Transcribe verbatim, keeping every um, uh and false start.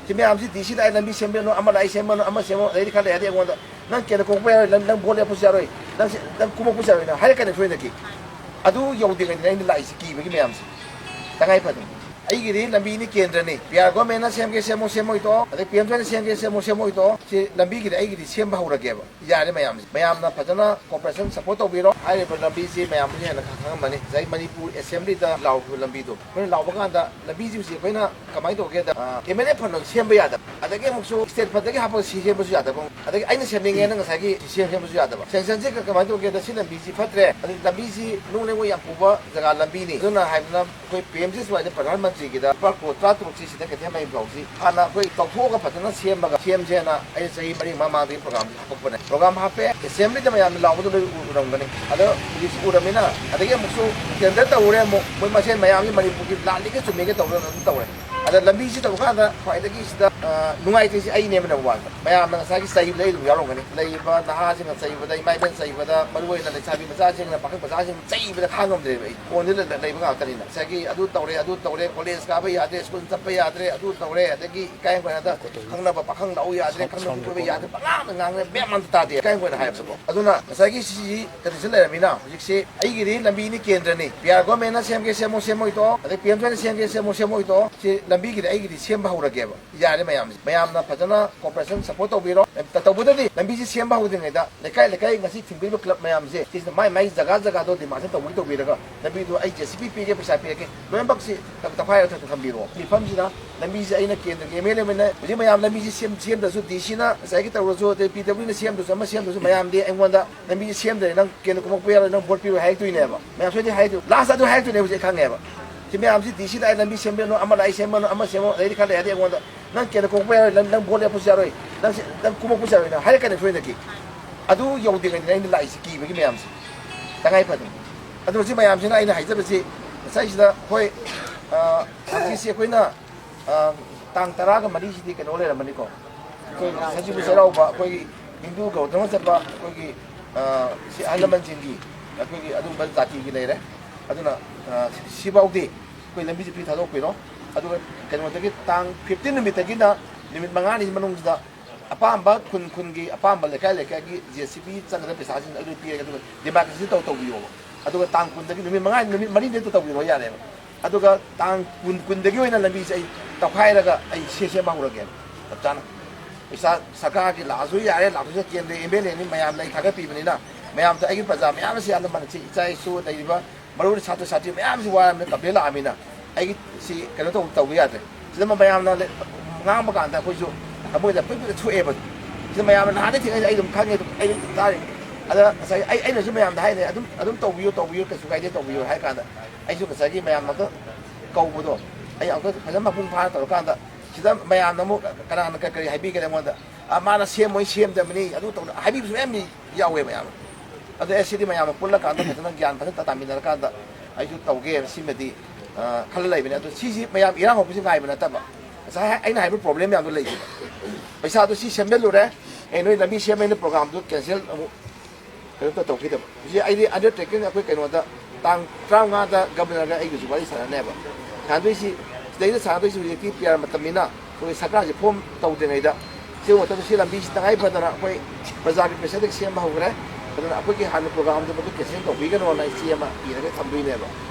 ꯁꯤ ꯃꯌꯥꯝꯁꯤ ꯗꯤ ꯁꯤꯗ ꯑꯩ ꯂꯝꯕꯤ ꯁꯦꯝꯕꯤꯔꯅꯨ, ꯑꯃꯅ ꯑꯩ ꯁꯦꯝꯕꯅꯨ, ꯑꯃ ꯁꯦꯝꯃꯣ, ꯑꯗꯩꯗꯤ ꯈꯔ ꯂꯩꯔꯗꯤ ꯑꯩꯉꯣꯟꯗ "ꯅꯪ ꯀꯦꯟꯗ ꯀꯨꯝꯃꯛꯄ ꯌꯥꯔꯣꯏ, ꯅꯪ, ꯅꯪ ꯚꯣꯠ ꯂꯦꯞꯄꯁꯨ ꯌꯥꯔꯣꯏ, ꯅꯪ ꯁꯤ, ꯅꯪ ꯀꯨꯝꯃꯛꯄꯁꯨ ꯌꯥꯔꯣꯏꯅ" ꯍꯥꯏꯔꯛꯀꯅꯤ ꯁꯣꯏꯗꯅꯀꯤ꯫ ꯑꯗꯨ ꯌꯧꯗ꯭ꯔꯤꯉꯩꯗꯅꯦ ꯑꯩꯅ ꯂꯥꯛꯏꯁꯦ, ꯀꯤꯕꯒꯤ ꯃꯌꯥꯝꯁꯦ꯫ ꯇꯉꯥꯏ ꯐꯗꯅ꯫ ꯑꯩꯒꯤꯗꯤ ꯂꯝꯕꯤꯅꯤ ꯀꯦꯟꯗ꯭ꯔꯅꯤ꯫ ꯄꯤ ꯑꯥꯔ ꯒꯣꯔꯃꯦꯟꯅ ꯁꯦꯝꯒꯦ ꯁꯦꯝꯃꯣ, ꯁꯦꯝꯃꯣꯏ ꯇꯣꯛꯑꯣ꯫ ꯑꯗꯩ ꯄꯤ ꯑꯦꯝ ꯁꯣꯏꯅ ꯁꯦꯝꯒꯦ ꯁꯦꯝꯃꯣ, ꯁꯦꯝꯃꯣꯏ ꯇꯣꯛꯑꯣ꯫ ꯁꯤ ꯂꯝꯕꯤꯒꯤꯗꯤ ꯑꯩꯒꯤꯗꯤ ꯁꯦꯝꯕ ꯍꯧꯔꯒꯦꯕ꯫ ꯌꯥꯔꯦ ꯃꯌꯥꯝꯁꯦ꯫ ꯃꯌꯥꯝꯅ ꯐꯖꯅ cooperation support ꯇꯧꯕꯤꯔꯣ꯫ ꯍꯥꯏꯔꯤꯕ ꯂꯝꯕꯤꯁꯤ ꯃꯌꯥꯝꯅ ꯍꯦꯟꯅ ꯈꯪ-, ꯈꯪꯉꯝꯃꯅꯤ꯫ ꯉꯁꯥꯏ ꯃꯅꯤꯄꯨꯔ ꯑꯦꯁꯦꯝꯕ꯭ꯂꯤꯗ ꯂꯥꯎꯈꯤꯕ ꯂꯝꯕꯤꯗꯣ꯫ ꯑꯩꯈꯣꯏꯅ ꯂꯥꯎꯕ ꯀꯥꯟꯗ ꯂꯝꯕꯤꯁꯤ ꯍꯧꯖꯤꯛ ꯑꯩꯈꯣꯏꯅ ꯀꯃꯥꯏꯅ ꯇꯧꯒꯦꯗ, ꯑ, ꯑꯦꯝ ꯑꯦꯜ ꯑꯦ ꯐꯟꯗ ꯁꯦꯝꯕ ꯌꯥꯗꯕ꯫ ꯑꯗꯒꯤ ꯑꯃꯨꯛꯁꯨ state fund ꯇꯒꯤ ꯍꯥꯞꯄꯒ ꯁꯤ ꯁꯦꯝꯕꯁꯨ ꯌꯥꯗꯕ꯫ ꯑꯗꯒꯤ ꯑꯩꯅ ꯁꯦꯝꯅꯤꯡꯉꯦꯅ ꯉꯁꯥꯏꯒꯤ ꯁꯤ ꯁꯦꯝ-, ꯁꯦꯝꯕꯁꯨ ꯌꯥꯗꯕ꯫ Sanction ꯁꯦ ꯀ-, ꯀꯃꯥꯏꯅ ꯇꯧꯒꯦꯗ, ꯁꯤ ꯂꯝꯕꯤꯁꯤ ꯐꯠꯇ꯭ꯔꯦ꯫ ꯑꯗꯨ ꯂꯝꯕꯤꯁꯤ ꯅꯨꯡ ꯂꯩꯉꯣꯏ ꯌꯥꯝ ꯄꯨꯕ ꯖꯒꯥ ꯂꯝꯕꯤꯅꯤ꯫ ꯑꯗꯨꯅ ꯍꯥꯏꯗꯅ ꯑꯩꯈꯣꯏ ꯄꯤ ꯑꯦꯝ ꯖꯤ ꯁ꯭ꯋꯥꯏꯗ ꯄ꯭ꯔꯙꯥꯟ ꯃꯟꯇ꯭ꯔꯤꯒꯤꯗ ꯂꯨꯄꯥ ꯀ꯭ꯔꯣꯔ ꯇꯔꯥꯇꯔꯨꯛꯁꯤ ꯁꯤꯗ ꯀꯩꯊꯦꯜ ꯃꯔꯤ ꯐꯥꯎꯁꯤ ꯍꯥꯟꯅ ꯑꯩꯈꯣꯏ ꯇꯧꯊꯣꯛꯑꯒ ꯐꯖꯅ ꯁꯦꯝꯃꯒ ꯁꯦꯝꯁꯦꯅ ꯑꯩꯅ ꯆꯍꯤ ꯃꯔꯤ ꯃꯃꯥꯡꯗꯒꯤ program ꯁꯤ ꯍꯥꯄꯛꯄꯅꯦ꯫ Program ꯍꯥꯞꯄꯦ, ꯑꯦꯁꯦꯝꯕ꯭ꯂꯤꯗ ꯃꯌꯥꯝꯅ ꯂꯥꯎꯕꯗꯣ ꯂꯣꯏ ꯎ-, ꯎꯔꯝꯒꯅꯤ꯫ ꯑꯗꯣ ꯍꯧꯖꯤꯛꯁꯤ ꯎꯔꯝꯃꯤꯅ ꯑꯗꯒꯤ ꯑꯃꯨꯛꯁꯨ tender ꯇꯧꯔꯦ, ꯑꯃꯨꯛ ꯃꯣꯏ ꯃꯁꯦꯟ ꯃꯌꯥꯝꯒꯤ ꯃꯅꯤꯄꯨꯔꯒꯤ ꯂꯥꯜꯂꯤꯒ ꯆꯨꯝꯃꯤꯒ ꯇꯧꯔꯒ ꯑꯗꯨꯝ ꯇꯧꯔꯦ꯫ ꯑꯗ ꯂꯝꯕꯤꯁꯤ ꯇꯧꯕ ꯀꯥꯟꯗ ꯈ꯭ꯋꯥꯏꯗꯒꯤ ꯁꯤꯗ, ꯑ, ꯅꯨꯡꯉꯥꯏꯇ꯭ꯔꯤꯁꯤ ꯑꯩꯅꯦꯕ number one ꯗ꯫ ꯃꯌꯥꯝꯅ ꯉꯁꯥꯏꯒꯤ ꯆꯩꯕꯗ ꯑꯩ ꯑꯗꯨꯝ ꯌꯥꯎꯔꯝꯒꯅꯤ꯫ ꯂꯩꯔꯤꯕ ꯅꯍꯥꯁꯤꯡꯅ ꯆꯩꯕꯗ, ꯏꯃꯥ ꯏꯕꯦꯟ ꯆꯩꯕꯗ, ꯃꯔꯨꯑꯣꯏꯅ ꯂꯩꯁꯥꯕꯤ ꯃꯆꯥꯁꯤꯡꯅ, ꯄꯥꯈꯪ ꯃꯆꯥꯁꯤꯡꯅ ꯆꯩꯕꯗ ꯈꯥꯡꯉꯝꯗ꯭ꯔꯦꯕ ꯑꯩ꯫ ꯐꯣꯟꯁꯤꯗ ꯂꯩ-, ꯂꯩꯕ ꯉꯥꯛꯇꯅꯤꯅ꯫ ꯉꯁꯥꯏꯒꯤ ꯑꯗꯨ ꯇꯧꯔꯦ, ꯑꯗꯨ ꯇꯧꯔꯦ, ꯀꯣꯂꯦꯖ ꯀꯥꯕ ꯌꯥꯗ꯭ꯔꯦ, ꯁ꯭ꯀꯨꯜ ꯆꯠꯄ ꯌꯥꯗ꯭ꯔꯦ, ꯑꯗꯨ ꯇꯧꯔꯦ, ꯑꯗꯒꯤ ꯏꯀꯥꯏ ꯈꯪꯗꯅ ꯈꯪꯅꯕ ꯄꯥꯈꯪ ꯂꯥꯛꯎ ꯌꯥꯗ꯭ꯔꯦ, ꯈꯪꯅꯕ ꯀꯣꯏꯕ ꯌꯥꯗ꯭ꯔꯦ, ꯄꯉꯥꯡꯗ ꯉꯥꯡꯅ ꯃꯌꯥꯝ ꯑꯝꯇ ꯇꯥꯗꯦ꯫ ꯏꯀꯥꯏ ꯈꯪꯗꯅ ꯍꯥꯏꯕꯗꯀꯣ꯫ ꯑꯗꯨꯅ ꯉꯁꯥꯏꯒꯤ ꯁꯤꯁꯤ condition ꯂꯩꯔꯝꯃꯤꯅ ꯍꯧꯖꯤꯛꯁꯤ ꯑꯩꯒꯤꯗꯤ ꯂꯝꯕꯤꯅꯤ ꯀꯦꯟꯗ꯭ꯔꯅꯤ꯫ ꯄꯤ ꯑꯥꯔ ꯒꯣꯔꯃꯦꯟꯅ ꯁꯦꯝꯒꯦ ꯁꯦꯝꯃꯣ, ꯁꯦꯝꯃꯣꯏ ꯇꯣꯛꯑꯣ꯫ ꯑꯗꯩ ꯄꯤ ꯑꯦꯝ ꯁꯣꯏꯅ ꯁꯦꯝꯒꯦ ꯁꯦꯝꯃꯣ, ꯁꯦꯝꯃꯣꯏ ꯇꯣꯛꯑꯣ꯫ ꯁꯤ ꯂꯝꯕꯤꯒꯤꯗꯤ ꯑꯩꯒꯤꯗꯤ ꯁꯦꯝꯕ ꯍꯧꯔꯒꯦꯕ꯫ ꯌꯥꯔꯦ ꯃꯌꯥꯝꯁꯦ꯫ ꯃꯌꯥꯝꯅ ꯐꯖꯅ cooperation support ꯇꯧꯕꯤꯔꯣ꯫ ꯇ-, ꯇꯧꯕꯗꯗꯤ ꯂꯝꯕꯤꯁꯤ ꯁꯦꯝꯕ ꯍꯧꯗ꯭ꯔꯤꯉꯩꯗ ꯂꯩꯀꯥꯏ ꯂꯩꯀꯥꯏ ꯉꯁꯤ ꯊꯤꯡꯕꯤꯔꯤꯕ club ꯃꯌꯥꯝꯁꯦ ꯁꯤꯁꯤꯅ ꯃꯥꯏ ꯃꯥꯏ ꯖꯒꯥ ꯖꯒꯥꯗꯣ demarcation ꯇꯧꯕꯒꯤ ꯇꯧꯕꯤꯔꯒ ꯂꯝꯕꯤꯗꯣ ꯑꯩ ꯖꯦ ꯁꯤ ꯕꯤ ꯄꯤꯒꯦ, ꯄꯩꯁꯥ ꯄꯤꯔꯛꯀꯦ, ꯂꯣꯏꯅꯃꯛꯁꯤ ꯇ-, ꯇꯧꯈꯥꯏꯔꯒ ꯊ-, ꯊꯝꯕꯤꯔꯣ꯫ ꯃꯤꯐꯝꯁꯤꯗ ꯂꯝꯕꯤꯁꯦ ꯑꯩꯅ ꯀꯦꯟꯗ꯭ꯔꯒꯤ ꯑꯦꯝ ꯑꯦꯜ ꯑꯦ ꯑꯣꯏꯅ ꯍꯧꯖꯤꯛ ꯃꯌꯥꯝ ꯂꯝꯕꯤꯁꯤ ꯁꯦꯝ-, ꯁꯦꯝꯗ꯭ꯔꯁꯨ ꯗꯤ ꯁꯤꯅ ꯉꯁꯥꯏꯒꯤ ꯇꯧꯔꯁꯨ ꯑꯗꯩ ꯄꯤ ꯗꯕ꯭ꯂꯤꯎꯅ ꯁꯦꯝꯗ꯭ꯔꯁꯨ ꯑꯃ ꯁꯦꯝꯗ꯭ꯔꯁꯨ ꯃꯌꯥꯝꯗꯤ ꯑꯩꯉꯣꯟꯗ ꯂꯝꯕꯤꯁꯤ ꯁꯦꯝꯗ꯭ꯔꯦ ꯅꯪ ꯀꯦꯟꯗ꯭ꯔ ꯀꯨꯝꯃꯛꯄ ꯌꯥꯔꯣꯏ ꯅꯪ ꯚꯣꯠ ꯄꯤꯔꯣꯏ ꯍꯥꯏꯔꯛꯇꯣꯏꯅꯦꯕ꯫ ꯃꯌꯥꯝ ꯁꯣꯏꯗꯤ ꯍꯥꯏꯔꯛꯇꯣꯏ-, last ꯑꯗꯨ ꯍꯥꯏꯔꯛꯇꯣꯏꯅꯦ ꯍꯧꯖꯤꯛ ꯑꯩ ꯈꯪꯉꯦꯕ꯫ ꯁꯤ ꯃꯌꯥꯝꯁꯤ ꯗꯤ ꯁꯤꯗ ꯑꯩ ꯂꯝꯕꯤ ꯁꯦꯝꯕꯤꯔꯅꯨ, ꯑꯃꯅ ꯑꯩ ꯁꯦꯝꯕꯅꯨ, ꯑꯃ ꯁꯦꯝꯃꯣ, ꯑꯗꯩꯗꯤ ꯈꯔ ꯂꯩꯔꯗꯤ ꯑꯩꯉꯣꯟꯗ "ꯅꯪ ꯀꯦꯟꯗ꯭ꯔ ꯀꯨꯝꯃꯛꯄ ꯌꯥꯔꯣꯏ, ꯅꯪ, ꯅꯪ ꯚꯣꯠ ꯂꯦꯞꯄꯁꯨ ꯌꯥꯔꯣꯏ, ꯅꯪ ꯁꯤ, ꯅꯪ ꯀꯨꯝꯃꯛꯄꯁꯨ ꯌꯥꯔꯣꯏ" ꯅꯪ ꯍꯥꯏꯔꯛꯀꯅꯤ ꯁꯣꯏꯗꯅꯀꯤ꯫ ꯑꯗꯨ ꯌꯧꯗ꯭ꯔꯤꯉꯩꯗꯅꯦ ꯑꯩꯅ ꯂꯥꯛꯏꯁꯤ ꯀꯤꯕꯒꯤ ꯃꯌꯥꯝꯁꯦ꯫ ꯇꯉꯥꯏ ꯐꯗꯅ꯫ ꯑꯗꯨ ꯍꯧꯖꯤꯛ ꯃꯌꯥꯝꯁꯤꯅ ꯑꯩꯅ ꯍꯥꯏꯖꯕꯁꯤ ꯉꯁꯥꯏꯁꯤꯗ ꯍꯣꯏ, ꯑ, ꯍꯧꯖꯤꯛꯁꯤ ꯑꯩꯈꯣꯏꯅ, ꯑ, ꯇꯥꯡ ꯇꯔꯥꯒ ꯃꯔꯤꯁꯤꯗꯤ ꯀꯩꯅꯣ ꯂꯩꯔꯝꯃꯅꯤꯀꯣ꯫ ꯑꯩꯈꯣꯏ ꯁꯖꯤꯕꯨ ꯆꯩꯔꯥꯎꯕ, ꯑꯩꯈꯣꯏꯒꯤ ꯍꯤꯟꯗꯨ ꯒꯧꯔ ꯙꯔꯃ ꯆꯠꯄ ꯑꯩꯈꯣꯏꯒꯤ, ꯑ, ꯁꯤ ꯑꯍꯜ ꯂꯃꯟꯁꯤꯡꯒꯤ ꯑꯩꯈꯣꯏꯒꯤ ꯑꯗꯨꯝꯕ ꯖꯥꯇꯤꯒꯤ ꯂꯩꯔꯦ꯫ ꯑꯗꯨꯅ, ꯑ, ꯁꯤꯐꯥꯎꯗꯤ ꯑꯩꯈꯣꯏ ꯂꯝꯕꯤꯁꯦ free ꯊꯥꯗꯣꯛꯄꯤꯔꯣ꯫ ꯑꯗꯨꯒ ꯀꯩꯅꯣꯗꯒꯤ ꯇꯥꯡ ꯐꯤꯐꯇꯤꯟ ꯅꯨꯃꯤꯠꯇꯒꯤꯅ ꯅꯨꯃꯤꯠ ꯃꯉꯥꯅꯤ ꯃꯅꯨꯡꯁꯤꯗ ꯑꯄꯥꯝꯕ ꯈꯨꯟ ꯈꯨꯟꯒꯤ ꯑꯄꯥꯝꯕ ꯂꯩꯀꯥꯏ ꯂꯩꯀꯥꯏꯒꯤ ꯖꯦ ꯁꯤ ꯕꯤ ꯆꯪꯒꯗꯕ ꯄꯩꯁꯥꯁꯤꯡ ꯑꯗꯨ ꯄꯤꯔꯒꯦ, ꯑꯗꯨꯒ ꯗꯤꯃꯥꯔꯀꯦꯁꯟ ꯇꯧ ꯇꯧꯕꯤꯌꯣꯕ꯫ ꯑꯗꯨꯒ ꯇꯥꯡ ꯀꯨꯟꯗꯒꯤ ꯅꯨꯃꯤꯠ ꯃꯉꯥꯅꯤ, ꯅꯨꯃꯤꯠ ꯃꯔꯤꯅꯤꯗ ꯇꯧꯕꯤꯔꯣ ꯌꯥꯔꯦꯕ꯫ ꯑꯗꯨꯒ ꯇꯥꯡ ꯀꯨꯟ, ꯀꯨꯟꯗꯒꯤ ꯑꯣꯏꯅ ꯂꯝꯕꯤꯁꯦ ꯑꯩ ꯇꯧꯈꯥꯏꯔꯒ ꯑꯩ ꯁꯦ ꯁꯦꯝꯕ ꯍꯧꯔꯒꯦꯕ꯫ ꯆꯞ ꯆꯥꯅ ꯄꯩꯁꯥ ꯁꯔꯀꯥꯔꯒꯤ ꯂꯥꯛꯑꯁꯨ ꯌꯥꯔꯦ, ꯂꯥꯛꯇ꯭ꯔꯁꯨ ꯀꯦꯟꯗ꯭ꯔ ꯑꯦꯝ ꯑꯦꯜ ꯑꯦꯅꯤ ꯃꯌꯥꯝꯅ ꯑꯩ ꯊꯥꯒꯠꯄꯤꯕꯅꯤꯅ, ꯃꯌꯥꯝꯗꯣ ꯑꯩꯒꯤ ꯄ꯭ꯔꯖꯥ ꯃꯌꯥꯝ ꯑꯁꯤ ꯑꯍꯜ ꯂꯃꯟ ꯑꯁꯤ ꯏꯆꯥ ꯏꯁꯨ ꯂꯩꯔꯤꯕ ꯃꯔꯨ ꯑꯣꯏꯅ ꯁꯥꯇ꯭ꯔ ꯁꯥꯇ꯭ꯔꯤ ꯃꯌꯥꯝꯁꯤ ꯋꯥꯔꯕꯅꯤꯅ ꯀꯝꯄ꯭ꯂꯦꯟ ꯂꯥꯛꯑꯃꯤꯅ ꯑꯩꯒꯤ ꯁꯤ ꯀꯩꯅꯣ ꯇꯧ-, ꯇꯧꯕ ꯌꯥꯗ꯭ꯔꯦ꯫ ꯁꯤꯗ ꯃ-, ꯃꯌꯥꯝꯅ ꯂꯩ-, ꯉꯥꯡꯕ ꯀꯥꯟꯗ ꯑꯩꯈꯣꯏꯁꯨ ꯊꯃꯣꯏꯗ ꯄꯤꯛ ꯄꯤꯛꯇ ꯁꯣꯛꯑꯦꯕ꯫ ꯁꯤꯗ ꯃꯌꯥꯝꯅ ꯅꯍꯥꯟꯗꯩ ꯊꯦꯡꯅꯩ, ꯑꯩ ꯑꯗꯨꯝ ꯈꯪꯉꯦ, ꯑꯗꯨꯝ ꯑꯩ ꯑꯗꯨꯝ ꯇꯥꯔꯤ꯫ ꯑꯗ ꯉꯁꯥꯏ ꯑꯩ, ꯑꯩꯅꯁꯨ ꯃꯌꯥꯝꯗ ꯍꯥꯏꯅꯦ, "ꯑꯗꯨꯝ, ꯑꯗꯨꯝ ꯇꯧꯕꯤꯌꯨ, ꯇꯧꯕꯤꯌꯨ, ꯀꯩꯁꯨ ꯀꯥꯏꯗꯦ, ꯇꯧꯕꯤꯌꯨ" ꯍꯥꯏ ꯀꯥꯟꯗ ꯑꯩꯁꯨ ꯉꯁꯥꯏꯒꯤ ꯃꯌꯥꯝ ꯑꯝꯇ ꯀꯧꯕꯗꯣ ꯑꯩ ꯑꯃꯨꯛꯇ ꯐꯖꯅ ꯃꯄꯨꯡ ꯐꯥꯅ ꯇꯧꯔꯀꯥꯟꯗ ꯁꯤꯗ ꯃꯌꯥꯝꯅ ꯑꯃꯨꯛ ꯀꯅꯥꯅ ꯀꯔꯤ ꯀꯔꯤ ꯍꯥꯏꯕꯤꯒꯅꯤ ꯑꯩꯉꯣꯟꯗ? "ꯑ, ꯃꯥꯅ ꯁꯦꯝꯃꯣꯏ, ꯁꯦꯝꯗꯕꯅꯤ, ꯑꯗꯨ ꯇꯧꯅ" ꯍꯥꯏꯕꯤꯕꯁꯨ ꯃꯌꯥꯝ ꯌꯥꯎꯋꯦ ꯃꯌꯥꯝ꯫ ꯑꯗꯣ ꯑꯦ, ꯁꯤꯗꯤ ꯃꯌꯥꯝꯅ ꯄꯨꯜꯂꯀꯥꯟꯗ ꯐꯖꯅ ꯒ꯭ꯌꯥꯟ ꯐꯖꯅ ꯇꯥꯃꯤꯟꯅꯔꯀꯥꯟꯗ ꯑꯩꯁꯨ ꯇꯧꯒꯦ ꯁꯤꯃꯗꯤ, ꯑ, ꯈꯜꯂ ꯂꯩꯕꯅꯦ꯫ ꯑꯗꯣ ꯁꯤꯁꯤ ꯃꯌꯥꯝ ꯏꯔꯥꯡ ꯍꯧꯕꯁꯤ ꯉꯥꯏꯕ ꯅꯠꯇꯕ, ꯉꯁꯥꯏ ꯑꯩꯅ ꯍꯥꯏꯕ ꯄ꯭ꯔꯣꯕ꯭ꯂꯦꯝ ꯃꯌꯥꯝꯗꯣ ꯂꯩꯈꯤꯕ꯫ ꯄꯩꯁꯥꯗꯣ ꯁꯤ ꯁꯦꯝꯖꯤꯜꯂꯨꯔꯦ, ꯑꯦ, ꯅꯣꯏ ꯂꯝꯕꯤ ꯁꯦꯝꯃꯦꯅ ꯄ꯭ꯔꯣꯒꯥꯝꯗꯣ ꯀꯦꯟꯁꯦꯜ ꯑꯃꯨꯛ ꯀꯩꯅꯣ ꯇꯧ-, ꯇꯧꯈꯤꯗꯕ꯫ ꯍꯧꯖꯤꯛ ꯑꯩꯗꯤ ꯑꯟꯗꯔꯇꯦꯀꯤꯡ ꯑꯩꯈꯣꯏ ꯀꯩꯅꯣꯗ ꯇꯥꯡ ꯇꯔꯥꯃꯉꯥꯗ ꯒꯕꯔꯅꯔꯒ ꯑꯩꯒꯁꯨ ꯋꯥꯔꯤ ꯁꯥꯟꯅꯅꯦꯕ꯫ ꯁꯥꯟꯅꯗꯣꯏꯁꯤ, ꯁꯤꯗꯩꯗ ꯁꯥꯟꯅꯗꯣꯏꯁꯤ ꯍꯧꯖꯤꯛꯇꯤ ꯄꯤ ꯑꯥꯔ ꯃꯇꯝꯅꯤꯅ ꯑꯩꯈꯣꯏ ꯁꯔꯀꯥꯔꯁꯤ ꯐꯣꯝ ꯇꯧꯗ꯭ꯔꯤꯉꯩꯗ ꯁꯤꯒꯨꯝꯕ ꯃꯇꯝꯗ ꯁꯤ ꯂꯝꯕꯤꯁꯤ ꯇꯉꯥꯏ ꯐꯗꯅ ꯑꯩꯈꯣꯏ ꯄ꯭ꯔꯖꯥꯒꯤ ꯄꯩꯁꯥꯗꯒꯤ ꯁꯦꯝꯕ ꯍꯧꯈ꯭ꯔꯦ꯫ ꯑꯗꯨꯅ ꯑꯩꯈꯣꯏꯒꯤ ꯍꯥꯟꯅ ꯄ꯭ꯔꯣꯒꯥꯝꯗꯣ ꯃꯗꯨ ꯀꯦꯟꯁꯦꯜ ꯇꯧꯕꯤꯒꯅꯣꯅ ꯑꯩ ꯆꯦ ꯑꯃ ꯏꯔꯒ ꯊꯝꯗꯣꯏꯅꯦꯕ꯫